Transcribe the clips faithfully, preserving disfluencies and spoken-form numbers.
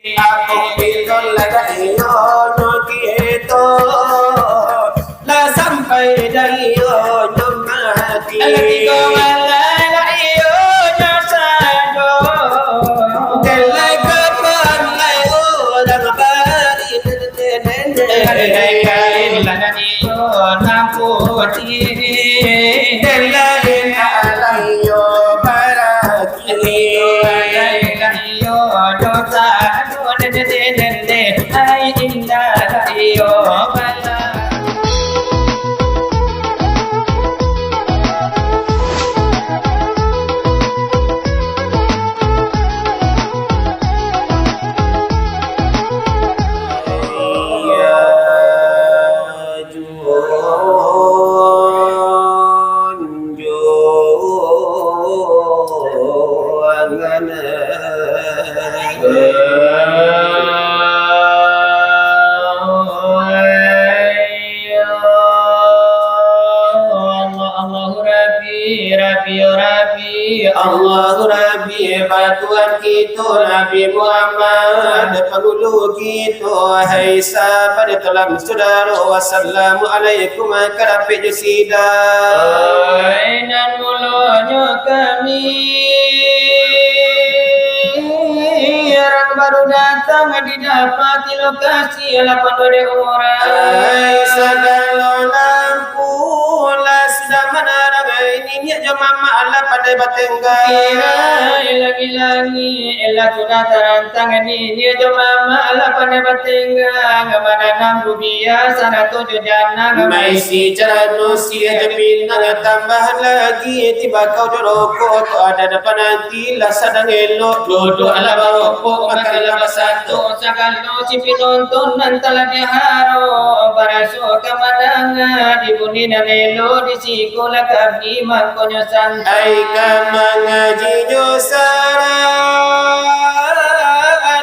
Apo bilo lah dak iyo nyo kito, lah sampai dak iyo nyo mati. Lah tigo balai lah iyo nyo sado. Delai kapan lai urang bari. Delai kain lah dak iyo nan putiah. Delai alai yo baraki. Allahu Rabbi, Rabbi, Rabbi, Allahu Rabbi, Tuhan kito Nabi Muhammad, pangulu kito, hai sahabat, tulang sudaro, wassalamualaikum ka dapek jo sida. Oi, nan mulonyo kami, urang baru datang, didapati lokasi lapan baleh urang. Ai, sagalo lampu lah sudah manarang, ai, niniak jo mamak lah pandai batenggang. Kira lagi-lagi lah sudah tarantang, niniak jo mamak lah pandai batenggang, mananam rubiah sarato jo janang. Maisi carano siriah jo pinang, tambah lagi tibakau jo rokok, kok ado pananti lah sadang elok, duduak lah barokok, makan lah basantok. Sagalo si pinonton nan talah diharo, baraso ka mandanga di bunyi nan elok, di siko lah kami mangkonyo santai. Ai ka mangajinyo sara,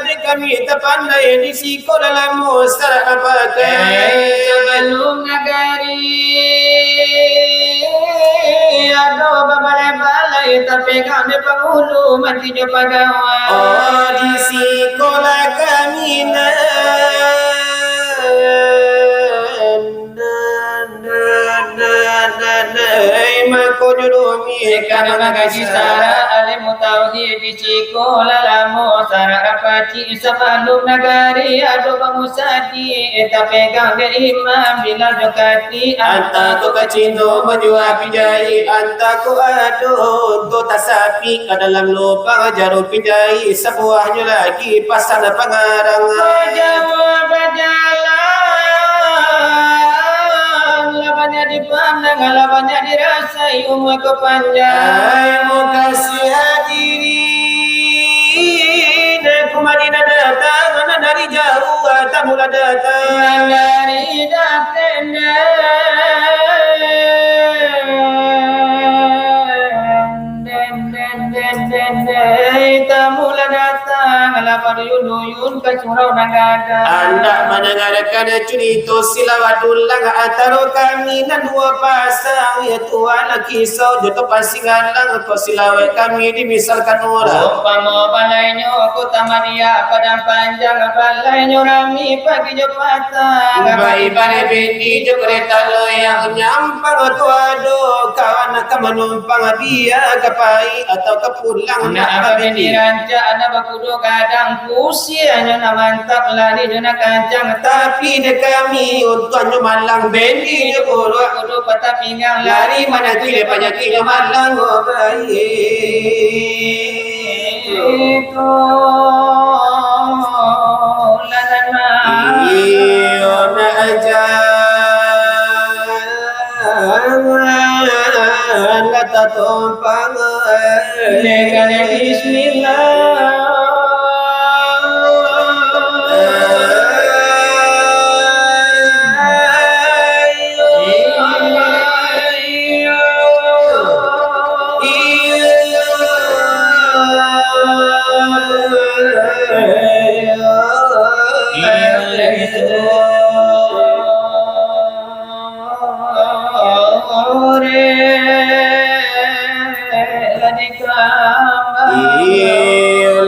dek kami tapandai di siko lah lamo sara pakai. Sabalum nagari ado babalai-balai tapegang dek pangulu manti jo pagawai. Oh, di sikolah kami nan, nan, nan, nan, nan, nan, mako jurumi kana mangaji sara alim mutauhid di sikolah lamo sara rapati. Sabalum nagari ado bamusajik, tapegang dek imam Bilal jo katiak. Antah ko ka Cino manjua pinjai, antah ko ado unto tasapik ka dalam lubang jarum pinjai, sabuahnyo lagi pasan pangarang. Bajalan, lah banyak dipandang, lah banyak dirasai, umua ko panjang. Ai, mukasuik hadirin, nan ka Madinah datang, nan dari jauah tamu lah datang. Nan dari Datendeng, den, den, tamu lah datang, lah baduyun-duyun ka surau nan gadang. Andak mandangarakan curito silawat dulang antaro kami nan duo pasang, iyo Tuan Kiso jo Topan Singalang, ko silawat kami dimisalkan urang. Umpamo balainyo Kota Madiyah Padang Panjang, balainyo rami pagi jo patang. Baibarat bendi jo kareta loyang, nyampang tu ado kawan ka manumpang, bia ka pai atau ka pulang nak babendi. Nak babendi rancak, nak bakudo gadang, kusianyo nak mantap, larinyo nak kancang. Tapi dek kami untuaknyo malang, bendi jo buruak, kudo patah pinggang, lari manakih dek panyakiknyo malang, oh, baik. Itu lah nan iyo nak aja. Lah tatompang dengan bismillah. Iyo.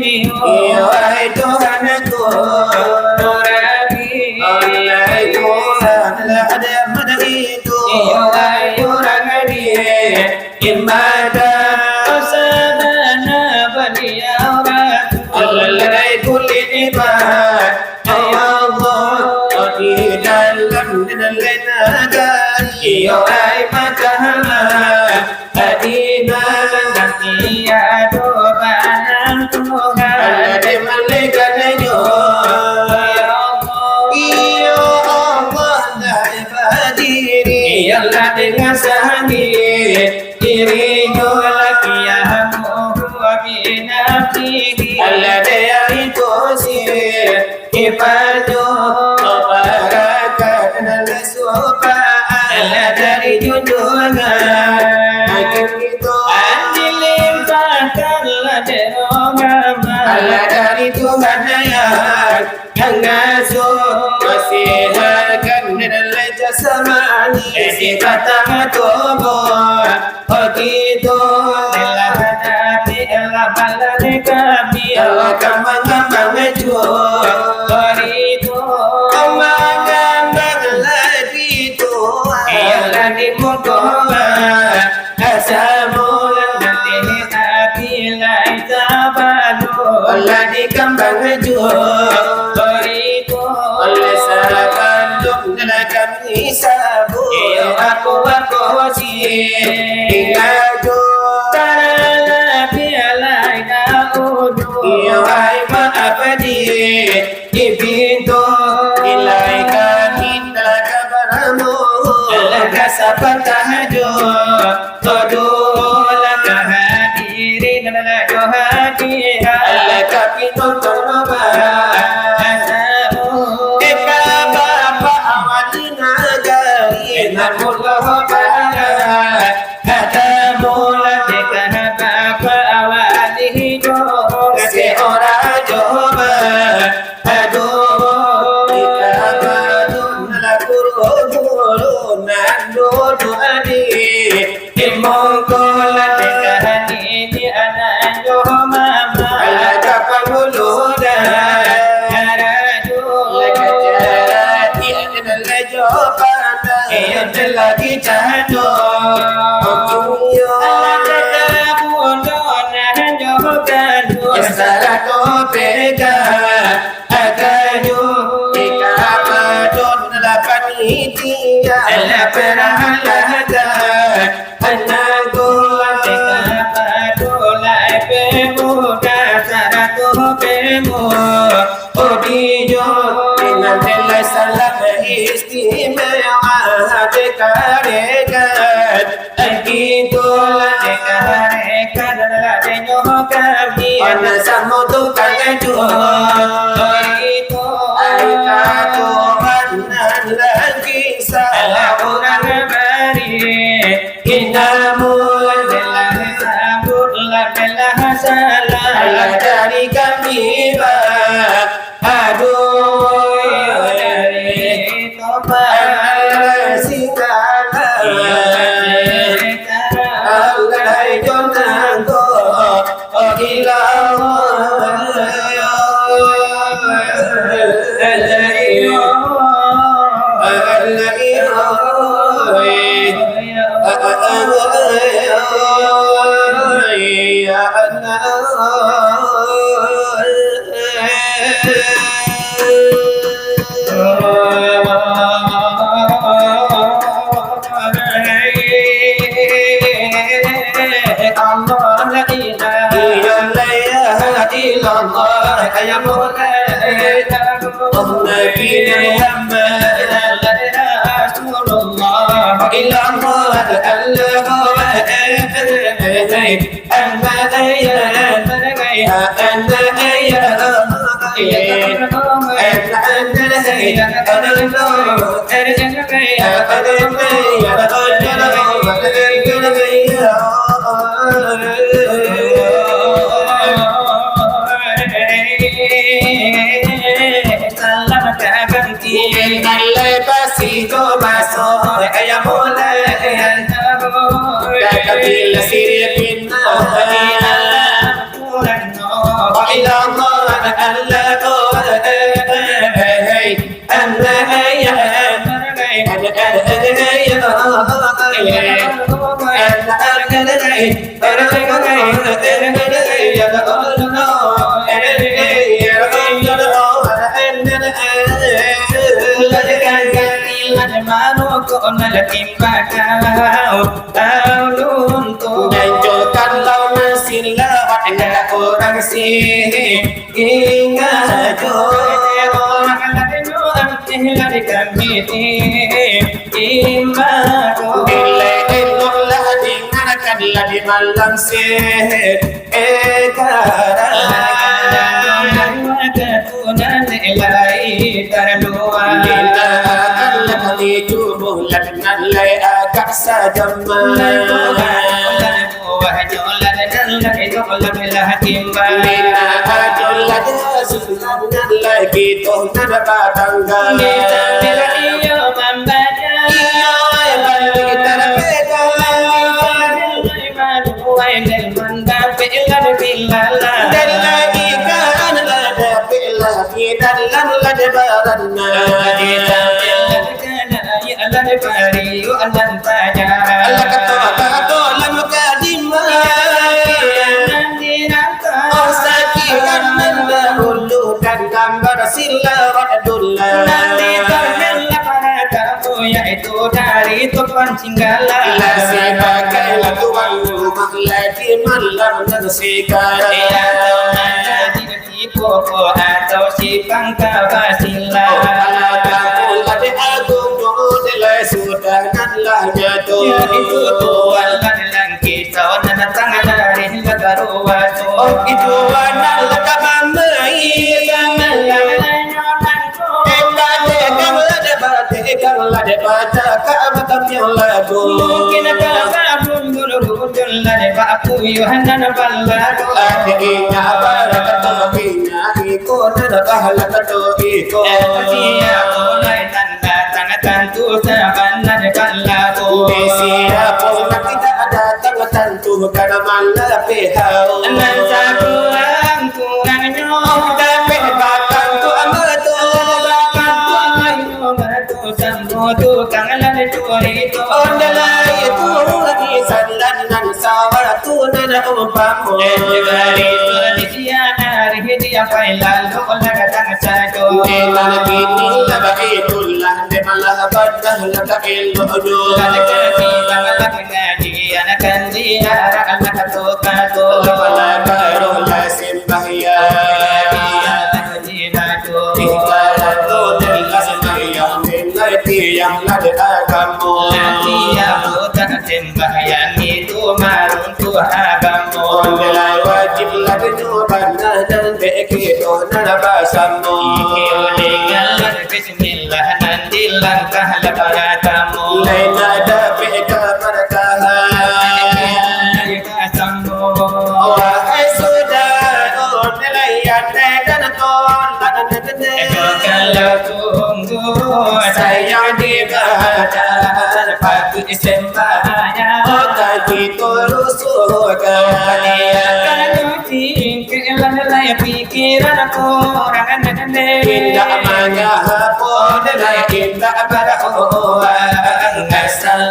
Iyo, ai Tuhanku, Rabbi. Iyo, ai Tuhan, lah ada mana itu. Iyo, ai urang adi, imbada, sabana baliau Rasul. Alai kulit iman, ya Allah, di dalam nagari. Iyo, ai Makkah, Madinah, tiado bana Tuhan. Alah di malaikat nyo. Iyo Allah, lah badiri. Iyolah dengan sahani diri nyo lagi amu bina diri. Alah dari kursi. Ibadah barakat nan disumpah, alah dari junjungan. Akan kita dilimpahkan lah dek Muhammad. Alah dari Tuhan yang mengasuh, masihatkan dan jasmani, sifat tubuh. Begitu, Allah Nabi, Allah balani kami, Allah kambang-kambang jua. Begitu, kambang-kambang lagi tu, ialah di muka. Asamu nanti hati lai tabalu, Allah di kambang jua. Begitu, Allah sabandung dalam Isabu, iyo, aku, aku si ingaju. Taralabi alai dahulu, iyo, ai maaf di dipintu. Ilai kami telah kabaramu, alah kasapatah jo. Kodolah kahadirin, alah jo hadirat. Alah kapintu toroba. Eka bapak awak di nagari, enak pulau barat. Kata mula deka bapak awak di hijau. Kasih orang coba. Aduh, eka bapak lah guru-guru nan duduk di Imongko lah deka hati di anak jo mama. Alah ka pangulu dah. Karajo. Lah ka carati anak lah jo pandai. Iyo telah dicano. Okiyo. Alah ka kabundo nan jo kando. Salah ko pegang. Akanyo, eka padon lah panitia, lah peralaga, anangku, eka padon lah pemuda, sarato pemu-, odiyo, dengan jelas salam istimewa, dekarekan. Kitulah dekarekan lah denyo kami. Anak samo tukang ajo. Kito. Ai ka Tuhan nan lagi salah urang bari. Kinamu lah sambut lah belah salah. Lah dari kami, bah. Aduh, dari Topan. Alah, singkatlah. Alah, jonang ko. Oh, gila. Alah, iyo. Alah, iyo. Salam ka ganti. Alai basi ko maso, kaya mulai. Dah kabila sirih pindah. Kurang no. Ila Allah, Allah, oh, eh, eh, eh, eh. Jancokanlah masin lawak, urang si Ingat jo. Urang lain tu angkeh lah di kami ti. Imbau. Bila elok lah dingarkan lah di malam se-, eh, sekarang. Wakatu nan lai tarluak. Bila akan lah di tubuh lah nan lai agak sadama. Buah jolan nan lai jolan lah timbang. Mina adolan susunan nan lai kito nan batangga. Bisa bila iyo mambaca. Iyo, bali tarpeda. Bisa bila manuai nan mandapik lah bilala. Dan lagi kan lah dapik lah di dalam lah di baranna. Bisa bila Alah kato-kato lam kadima. Oh, sakian nan dahulu dan gambar silawat dulla. Yaitu dari Tuan Singgala. Lah sabagai lah tuan rumah lagi malam nan sakarang. Sipoko atau sipangka basila. Alah kamu lah di agung nyo, nilai sudah nan lah nyato. Yaitu Tuan nan langkisa, nan datang dari nagaro waso. Oh, itu nan lah ka mamai. Enda dekang lah dapat, dekang lah dapat, ka batang yang lagu. Mungkin ka babundur-bundur lah dapat, puyuh nan balagu. Ada ingat barang kata Iko nan bahala kato iko. Siapo lai nan datang tantu sabanan balaku. Siapo nan tidak datang tantu kana malapeh hau. Nan sakurang-kurangnyo. Tapi batang tu amatu. Batang tu amatu. Sampo tukang nan curito. Ondeh lai tu di sandan nan sawah tu nan umpamo. Dari tu di siang hari dia pai lalu lah datang sajo. Di malam ini lah baitulah, di malam badah lah tak elok jo. Lah dekat di malam pengajian kan diarak lah kato-kato. Lah baru lah sembahyang. Tinggal tu tinggal sembahyang, tinggal tiang lah di agamo. Tiang tu tak sembahyang itu maruntuh agamo. Adalah wajib lah di nyo bana dan dek kito nan basamo. Tinggal bismillah nan di langkah lah paratamu. Lain ada peka paratahan. Wahai saudara, nilai ate dan tolak. Kalau sungguh sayang di badan, patut sembahyang. Otak kita rusuhkan. Kalau tingkek lalai pikiran kurang. Indak mangapo, nilai indak barahoan. Asal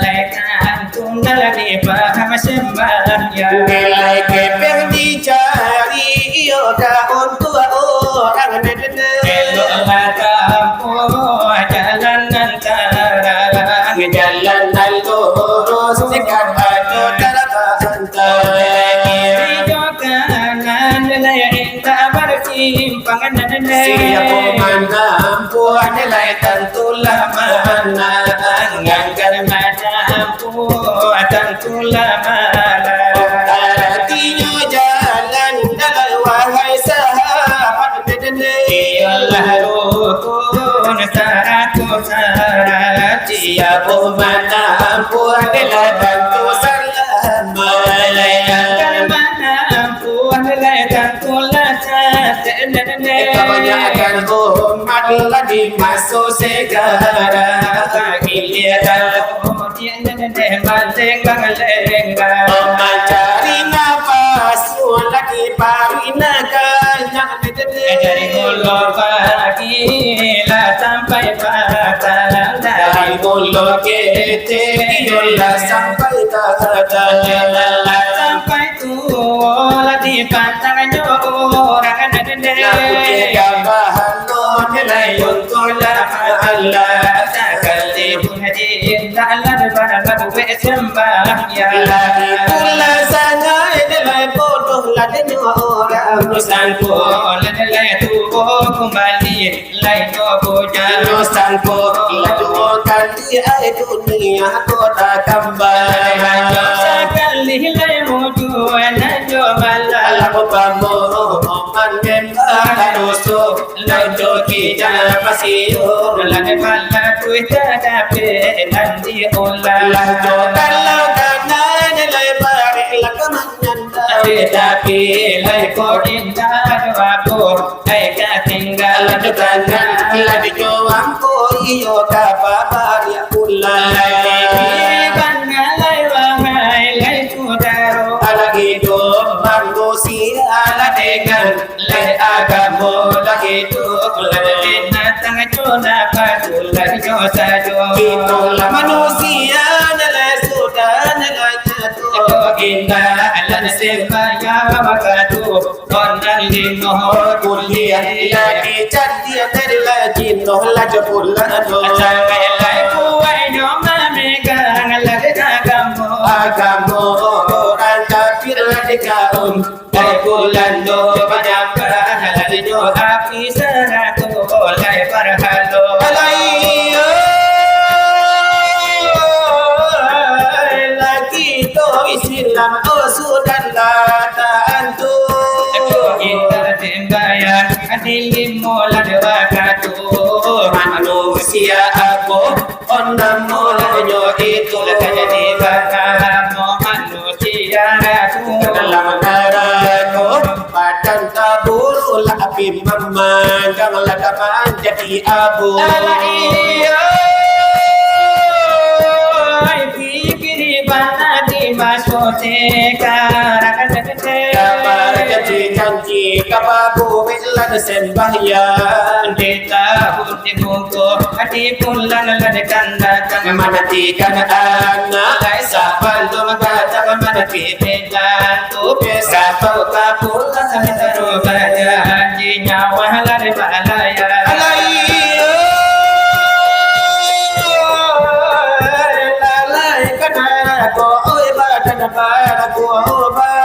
Tunggal dipaham sembahyang. Nilai kepeng dicari, iyo daun tua orang nenek. Eloklah tampuah jalan nan tarang. Jalan nan lurus, sikat ajo darah hantar. Kiri jo kanan, nilai indak barsi. Siapo manampuah, lai tantulah manang. Angkan manampuah, tantulah manang. Aratinyo jalan, wahai sahabat, iyolah rukun saratu syarat. Siapo manampuah, lai tantu salamaik. Angkan manampuah, lai tantulah sasek. Kabanyakan umat lah di maso sakarang, giliran mancari nafas, lah di paruik nan kanyang. Dari mulo pagi lah sampai patang, dari mulo ketek iyo lah sampai gadang, lah sampai tuo lah dipandang nyo urang. Lah putiah gabah anu nilai untuak lah Allah, sakalipun di dalam babuek sambahyang. Lagi pula sangaik nilai bodoh lah dinyo urang. Sampo lah nilai tuo kumbali. Lai nyo bujang. Inyo sampo lah duo kali, ai dunia ko takambang. Hanyo sakali lai mujua nan jo malah. Alah umpamo manyembah doso, lai jo kijang masiur. Lah balaku tadapek nan diulang. Lah jo kalau kanai lai barek lah ka manyandang. Tapi lai ko indak ado apo. Ai ka tinggalan tu tangan, lah dijuang ko iyo ka babaliak pulang. Lai tinggi bana lai wahai lai sudaro. Alah iduik manusia lah dengan lai agamo, lah iduik lai binatang jo nafsu lai nyo sajo. Kito lah manusia nan lai sudah nan lai nyato. Indak lah sembah nyawa wakatu. Onang limo kuliah, lagi candiak dari lagi noh lah jo bulan noh. Sampai lai kuaik nyo mamegang lah dek agamo. Agamo urang kafir lah dek kaum. Dari bulan noh manyambah lah dek nyo api sarato lai barhalo. Alai, oh, lagi tu Islam, oh, sudah lah tantu. Kita sembahyang di limo lah wakatu. Manusia apo, oh, namonyo itu lah jadi bakamo manusia tu. Dalam narako, badan taburu lah api mamanggang lah ka manjadi abu. Alah iyo, ai pikiri bana di maso sekarang. Kabar janji-janji ka babuek lah sembahyang. Di tahun di muko, di bulan lah datang. Manantikan anak, lai sabalum datang mananti minantu. Sato ka pulang, taruh bajanji nyawa lah balayar. Alai, oh, lalai kanako, oi, badan barakoban.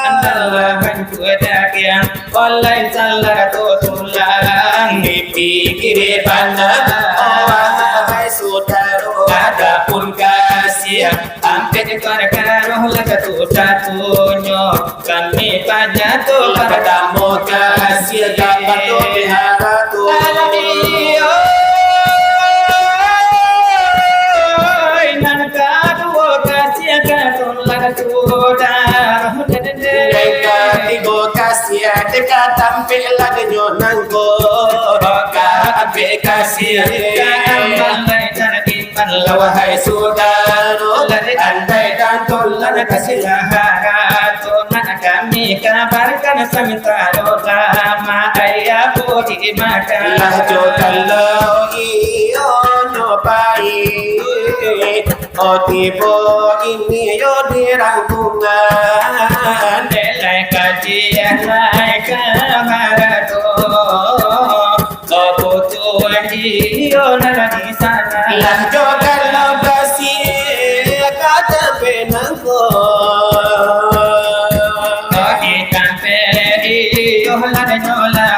Andalah hancur dagiang, walai salah ko tulang. Dipikiri bana, oh, wahai sudaro, adapun kasiah, ampek parkaro lah satu-satunyo. Kami panyato lah patamo kasiah kapado pihara tu. Alami, oi, nan kaduo kasiah ka tulang sudaro. Nan katigo kasiah dek ka tampek lah dinyo nangko. Ka ampek kasiah ka amalai tadi. Lah wahai sudaro, andai dan tulang kasiah harato, nak kami kabarkan samantaro lama, ayah budi makan. Lah jo kalau iyo nyo pai, oh, tibo ini yo di rangkungan. Delai kaji, lai ka marato. Sopo tu iyo nan di sana? Lah jo kalau basi kata penangko. Kaki kampe iyo lah nyo lah.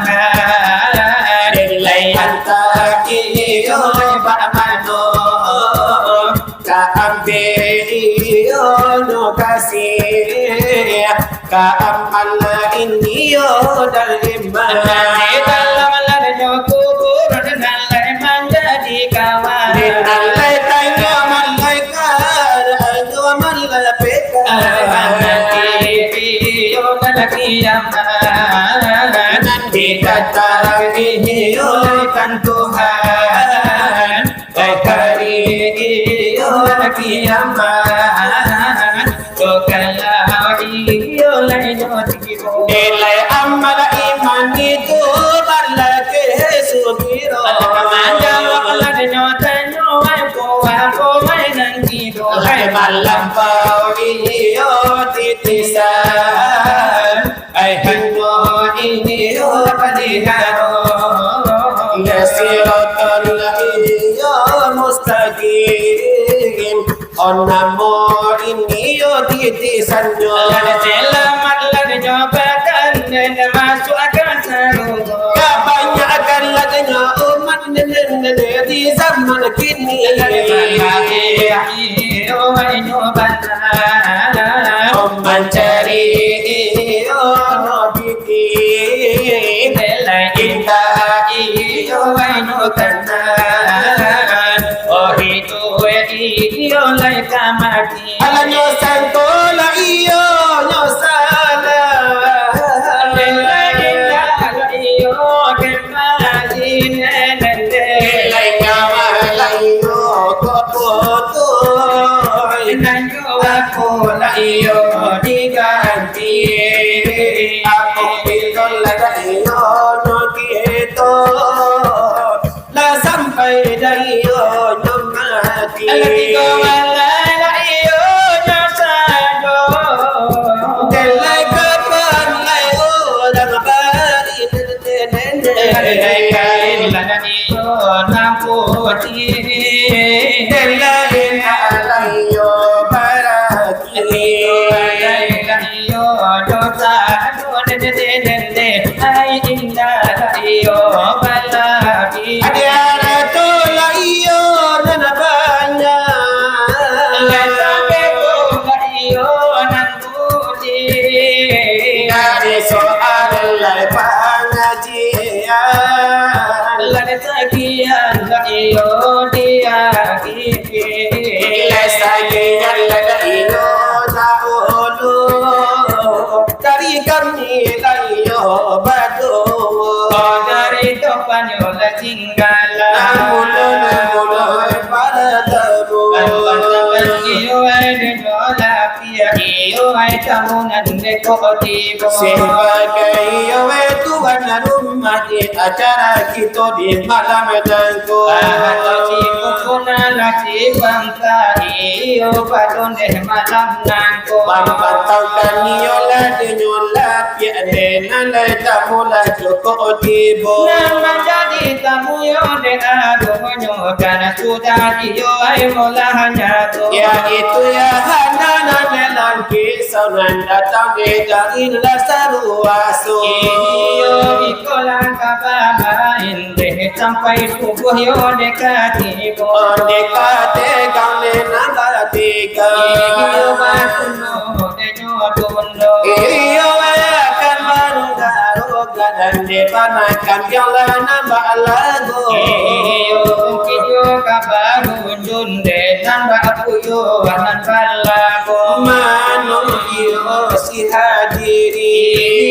Ambiak iyo nyo kasih, ka amal iniyo daiman. Di dalam ladinyo kubur, nan lai manjadi kawan. Di nan lai tanyo malaikat, tanyo malaikat. Nanti iyo nan kiamat, didatangi iyo kan Tuhan. Hari iyo kiamat, tu kalau iyo lai nyo tibo. Nilai amal iman itu barlakeh sugiro. Manjawab lah nyo tanyo, apo, apo nan tibo. Lai malampau iyo titisan. Ai hanyo iniyo paliharo, ya siratal iyo mustaqim. On namo iniyo titisannyo. Lah salamat lah nyo badan, den masuak ka sarugo. Kabanyakan lah nyo umat di zaman kini. Iyo, iyo, iyo, bana. Om mancari iyo no bibik, belai indah iyo no tanah. Oh, itu iyo lai ka mati. Alah nyo sangko lah iyo nyo salah. Belai indah iyo kembali nene. Belai nyawa lah iyo kok putus. Nan Apo lah iyo diganti? Apo bilo lah iyo nyo kito, lah sampai dah iyo nyo mati? Lah tigo balai lah iyo nyo sado. Delai kapan lai urang bari nene? Lah kain lah iyo nan putiah. Delai lah iyo baraki. Iyo, dosa, dosa, dende, dende, ai indah, iyo, balabi. Adi harato lah iyo nan banyak. Lah sampai tu lah iyo nan budi. Dari soal lai pangaji. Lah sakian lah iyo diakini. Lah sakian lah iyo dahulu. Dari kami lah iyo baduo. Oh, dari topan yo lah tinggalan. Namulo, namulo, para tamu. Iyo, ai, dunyo lah Iyo, ai, tamu nan dek ko tibo. Sabagai iyo, ai, tuan rumah di acara kito di malam nangko. Atau tibo pun lah tibo, iyo, padon dek malam nangko. Mampataukan iyo lah, dunyo lah, piak dek nan lai tamu lah cukup tibo. Nan manjadi tamu yo dek arumahnyo, karano sudah iyo, ai, mulahnyo tu. Yaitu Yohanes nan melang Kisah nan datang di dari lah saruaso. Iyo, iko lah kaba main deh, sampai subuah yo deka tibo. Deka tegang deh nan batiga. Iyo, batuno deh nyo tuno. Iyo, akan baruga-ruga dan di panakan biarlah nan balagu. Iyo, mungkin yo kaba Dunde nan bakuyo nan balago. Mano iyo si hadiri.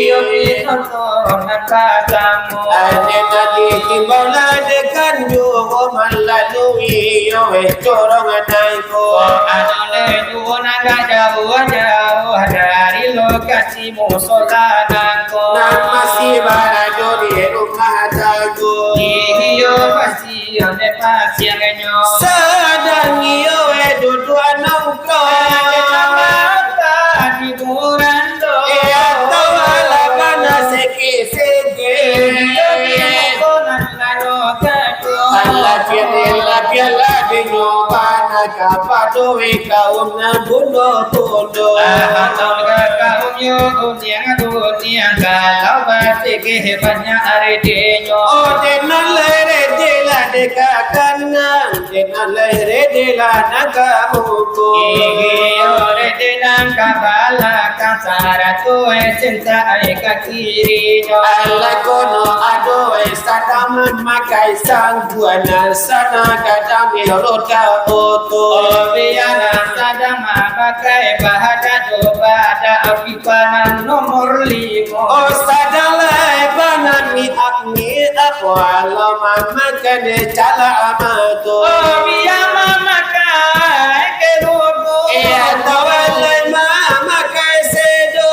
Iyo ditonton nan batamu. Ane tadi tibo lah dekan juo malalui iyo eh corong nangko. Ado le juo nan gak jauah-jauah dari lokasi musola nangko. Nan masih barado di rumah tago. Iyo pasti Iyo, dek pasiangnyo. Sadang iyo, eh, duduak nongkrong. Di mata hiburan do. Eh, atau alah kana seke-seke. Iyo, di muko nan laro kado. Alah, kini lah, bialah, di nyo bana kapado, eh, kaum nan bundo-bundo. Ah, atau ka kaum yo, Yang dunia kalau batigih banyak artinyo. Oh, dek nan lai rejek lah dek kakanang, dek Nan lai rede lah nan ka muko. Iyo, rede nan ka balakang, sarato e sentak ai ka kirinyo. Alah kono ado e sadang mamakai sangguan nan sana gadang di roda oto. Oh, bia nan sadang mamakai bahadak jo bahadak, pipa nan nomor limo. Oh, sadang lai banami Ni apo alah mamakai dek calak amato. Oh, bia mamakai kerudung. Eh, atau alah mamakai sedo.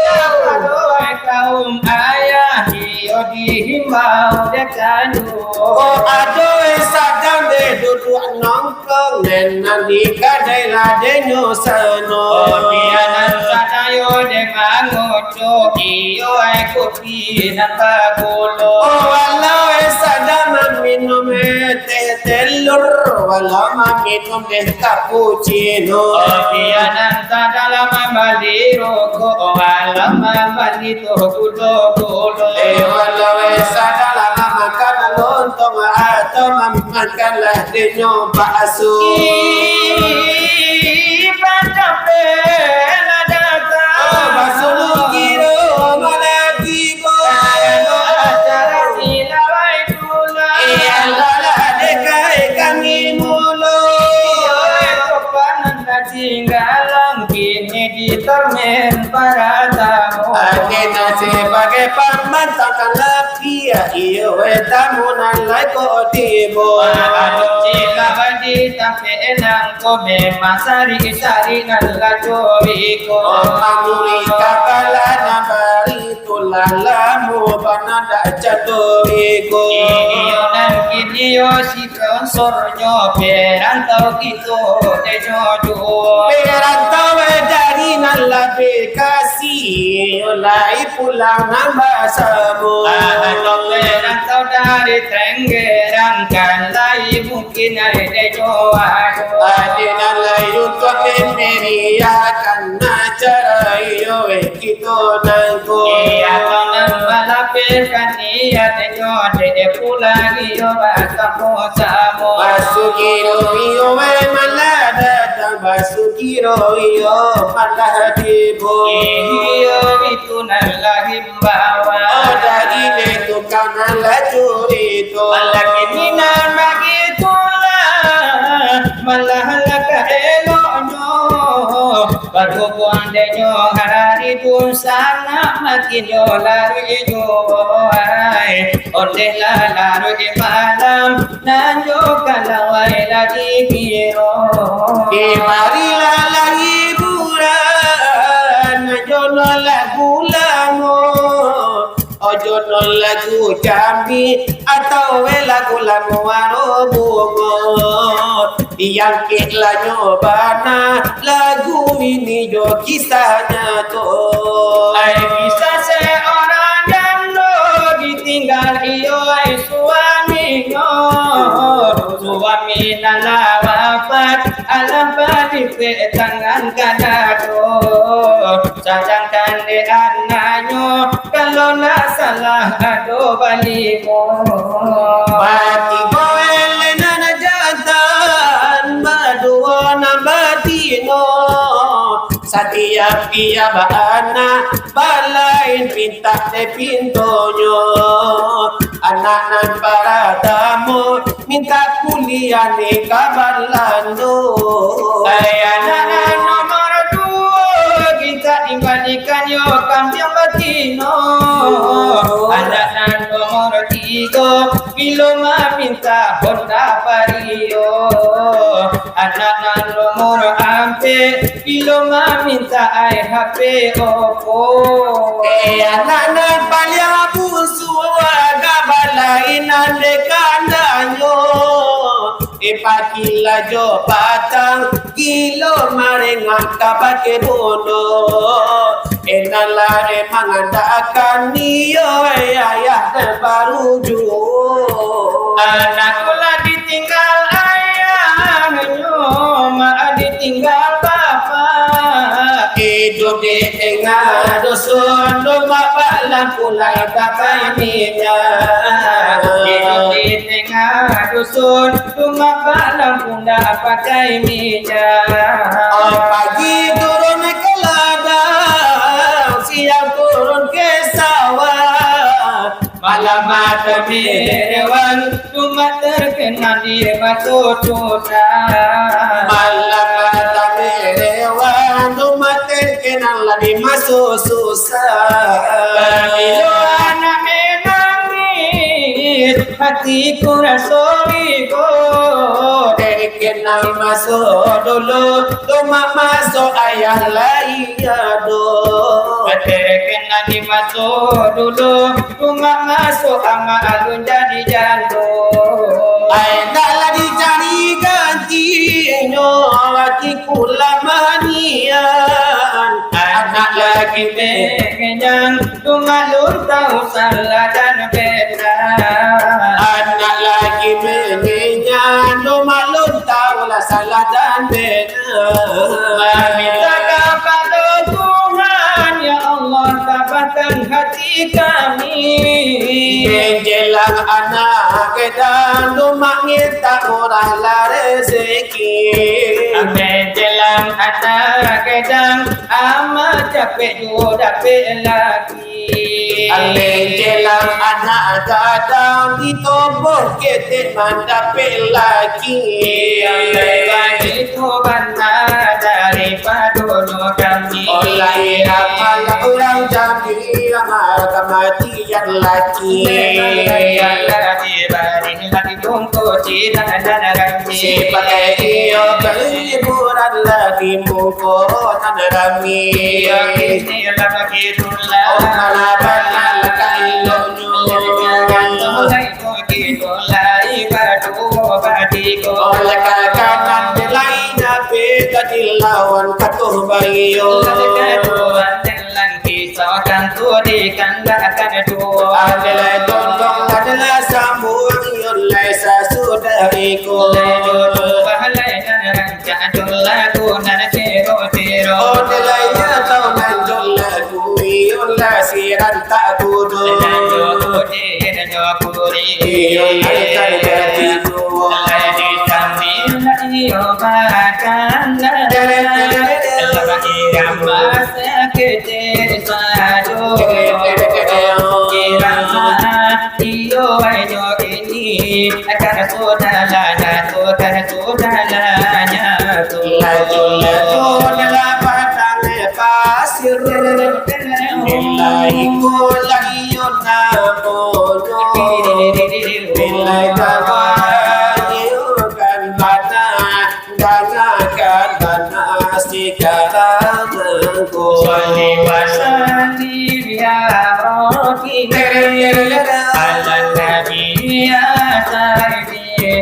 Kapado kaum ayah, iyo dihimbau dek anu. Oh, ado sadang dek duduak nong Kong nan di kadai ladenyo sano. Oh, bia nan sadayo dek mangoco, iyo ai kopi nan bagulo. Oh, walau e sadang maminum e teh telur, walau maminum deh kapucino. Oh, bia nan sadang lah mambali rokok, oh, walau mambali tu gulo-gulo. Eh, walau e sadang lah makan lontong atau mam- Makanlah dinyo bakso. Ih, bacapek lah datang. Oh, bakso mukiro malah tibo. Kalau acara silawai pulang. Eh, alah lah dekai kami mulo. Iyo, eh, sopan nan tinggalan kini di termen para tamu. Ati nasi bagai pamantang kan Iyo, eh, tamu nan lai ko tibo. Wah, aduh, cila badi tampek enang ko, memang sari-sari nan laco iko. Oh, mamuri kapala nan bari tu lah lamo bana dak cando iko. Iyo, nan kini yo si Sponsornyo perantau kito denyo juo. Perantau dari nan lah bakasi, lai pulang nan basamo. Ah, atau perantau dari Tenggerang kan lai mungkin ai denyo ado. Ado nan lai untuak memberiakan acara iyo, eh. Kito nangko. Iyo, nan malapehkan niatnyo, dek pulang iyo basamo-samo. Basukiro iyo malah datang, basukiro iyo malah tibo. Iyo, itu nan lah himbauan. Oh, dari itu kan lah curito. Malah kini nan bagitulah, malah langkah eloknyo. Barubuang denyo hari dunsanak, makin yo laruik juo ai. Ondeh lah laruik malam, nan jo kalau ai lah dikiro. Eh, marilah lah hiburan, nan jo no lagu lamo. Ojo no lagu jambi, atau we lagu lamo aro bungo. Diangkeklah nyo bana lagu ini jo kisah nyato. Ai kisah seorang jando ditinggal iyo ai suaminyo. Suami nan lah wafat, alah balipek tangan ka dado. Sadangkan dek anaknyo, kalau ndak salah ado balimo. Batigo eleh nan jantan, baduo nan batino. Satiap-tiap anak balain pintak dek pintonyo. Anak nan paratamo mintak kuliah ni ka Balando. Ai, anak nan nomor duo, mintak dimbalikan yo kambiang batino. Anak nan nomor tigo, bilo mamintak Honda Vario. Anak nan nomor ampek, bilo mamintak ai H P Oppo. Eh, anak nan paliang busuak, agak balain nan dek kandanyo. Eh, pagilah jo patang, gilo marengah ka bakeh bundo. Eh, nan lah emang andakan iyo, eh, ayah nan baru juo. Anak tu lah ditinggal ayahnyo, mak ditinggal bapak. Iduik di tengah dusun, rumah balam pulai bapak ininya. Iduik di Tangah dusun, dumak balam pundak pakai mija. Oh, pagi turun ka ladang, siang turun ka sawah. Malam mata merewan, dumak terkenal di maso susah. Malam mata merewan, dumak terkenal di maso susah. Pabilo anak menangis, hatiku raso ribo. Terkenal maso dulu, dumak maso ayah lai ado. Terkenal di maso dulu, dumak maso amak alun jadi jando. Ai, nak lah dicari gantinyo, hatiku lah manian. Anak lagi mengenyang, dumak alun tahu salah dan bena. Anak lagi mengenyang, dumak alun tahu lah salah dan bena. Maminta kapado Tuhan, ya Allah, tabahkan hati kami. Menjelang anak gadang, dumak minta murahlah rezeki. Menjelang anak gadang, amak capek juo dapek laki. Menjelang anak gadang, ditoboh ketek mandapek laki. Baitu bana daripado kami. Oleh amal urang jadi amal kamatian laki. Memang layak lah dibari, lah dibungkus jinak nan rami. Sipakai iyo kahiburan lah di muko nan rami. Iyo, inilah bagi Oh, malah bakal ka eloknyo. Oleh kakanan belai nape tadi lawan katuh bayo. Adalah tondong, adalah sambung, iyo lai sasudah iko. Odelai nyatau nan jo lagu, iyo lah siran tak kudo. Iyo lah tak jadi duo. Iyo, ayo ini, akan sudah lah, sudah, sudah lah, sudah. Laju, laju, dalam padang pasir. Bila iko lah iyo namonyo. Bila kawan iyo kan bana, bana kan bana sekarang ko. Salli wa sallim ya Rabbi, ala nabi ya sayyidi.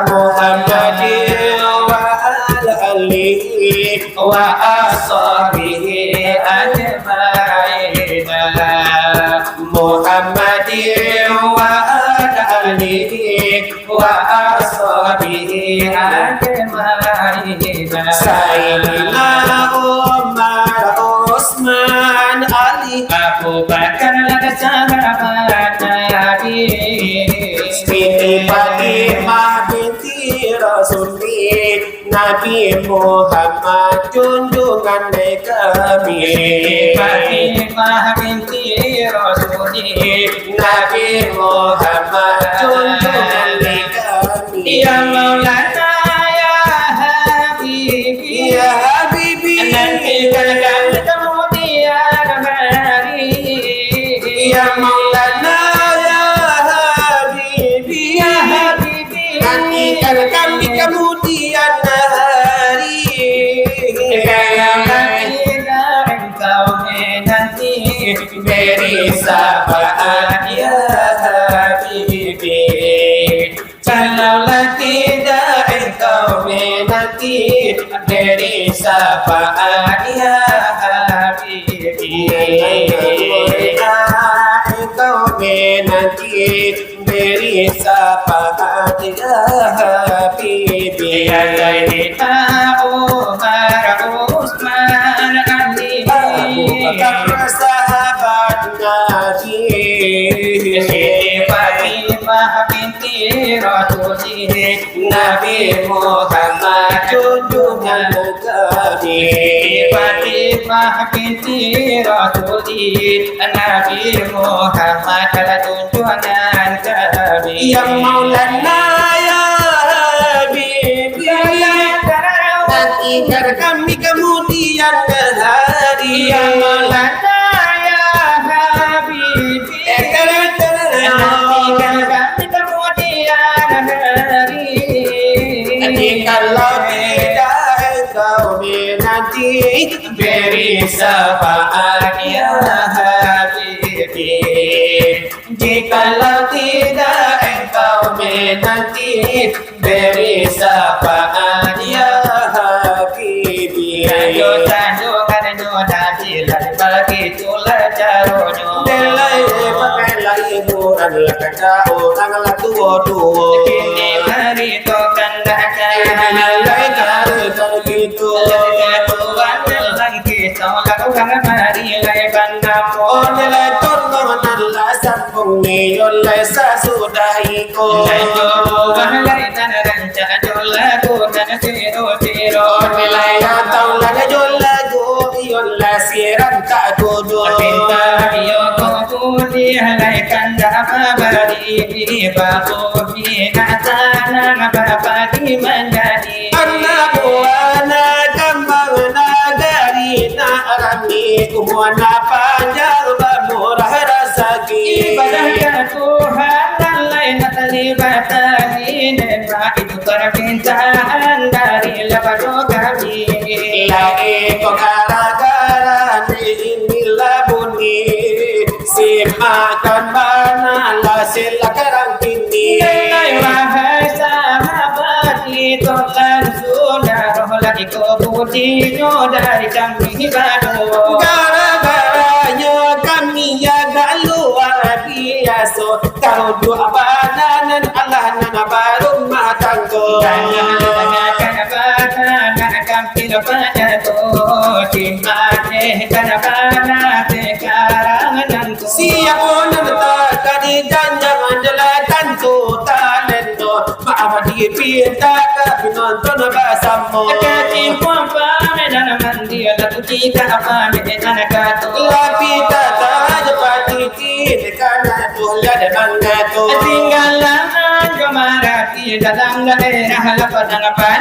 Muhammadin wa ala alihi wa ashabihi ajma'in. Muhammadin wa ala alihi wa ashabihi ajma'in. Sayyidina Umar, Utsman, Ali, Abu Bakar, sahabat Nabi. Siti Fatimah binti Rasulih, Nabi Muhammad junjungan kami. Siti Fatimah binti Rasulih, Nabi Muhammad junjungan kami. Ya Maulana, ya Habibi, ya Habibi, nantikan kami kemudian hari. Ya Maulana, ya Habibi, ya Habibi, nantikan kami kemudian hari. Kalau tidak engkau menanti, beri syafaat ya Habibi. Kalaulah tidak engkau menanti, beri syafaat ya Habibi. Engkau menanti, beri syafaat ya Habibi. Ya Sayyidina Umar, Utsman, Ali, Abu Bakar, sahabat Nabi. Siti Fatimah Muhammad junjungan kami. Fatimah binti Rasuli, Nabi Muhammad adalah junjungan kami. Ya Maulana, ya Habibi, nantikan kami kemudian hari. Ya Maulana, ya Habibi, nantikan kami kemudian hari. Jikalau tidak engkau menanti, beri syafaat ya Habibi. Jikalau tidak engkau menanti, beri syafaat ya Habibi. Sajo, sajo, karano dah jelas, bagitulah caronyo. Dek lai, pakai lai hiburan lah, kata urang lah tuo-tuo. Kini hari tu kan dah kan. Kini lai hari tu gitu. Lah katuan lai kisah, lah urang mari lai banamo. Oh, nilai tolong nan lah sambung ni, yo lai sasudah iko. Lai jo buah lai nan rancak, jo lagu nan siro-siro. Oh, nilai atau lai jo lagu, yo lai siran tak tuduh. Pinta iyo ko buliah lai kandak babari, babumi nak tanang babagi manjadi. Anak buah nak kambang nagari, nak rami umua nak panjang bamurah rasaki. Ibadah ka Tuhan nan lai nak talibatani, dek itu parmintaan dari lapado kami. Lai ko gara-gara ni inilah bunyi, simakkan bana lah silakan kini. Dengar wahai sahabat, itu kan sudah roh lagi ko budinyo dari kami baru. Gara-garanyo kami agak luar biaso. Kau dua bana nan alah nan barumah tanggo. Jangan tanyakan bana nan kampil panyatu, di maneh kan bana sekarang nan tu. Siap nan takadi janjang jelas tantu talento. Maaf dipinta ka pinonton basamo. Kacimpang pamenan mandia, lalu cika pamenan katu. Lapi tata jepati. Kini kana tu lah mangatu. Tinggalan jo marati dalam daerah lapan lapan.